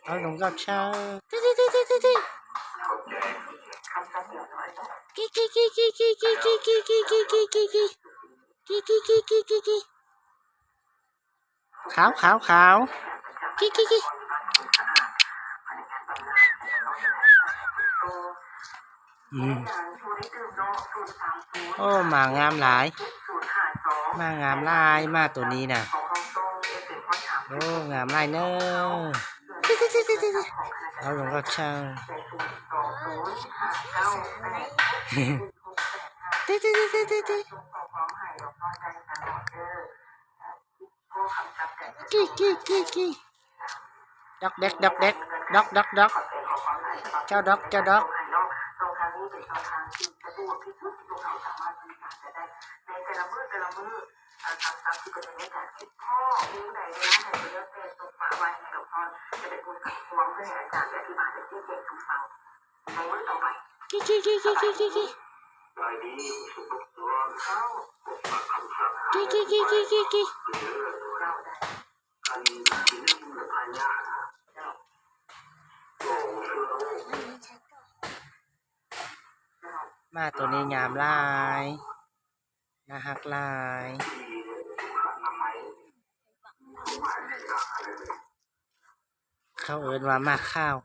ເອົາລົງກັບເຈົ້າ. ຂາວ ຂາວ ຂາວ. ອືມ ໂອ້ ໝາງາມຫຼາຍ ໝາງາມຫຼາຍ ໝາໂຕນີ້ນະ. ໂອ້ ງາມຫຼາຍເນີ. ເອົາລົງກັບເຈົ້າ. ກີ່ ກີ່ ກີ່ ກີ່ ກີ່. ດອກແດກ ດອກແດກ ດອກ ດອກ ດອກ. ເຈົ້າດອກ ເຈົ້າດອກ. ກີ່ ກີ່ ກີ່ ກີ່. ໝາໂຕນີ້ງາມຫຼາຍ ໜ້າຮັກຫຼາຍ. ເຂົາເອີ້ນວ່າໝາຂາວ.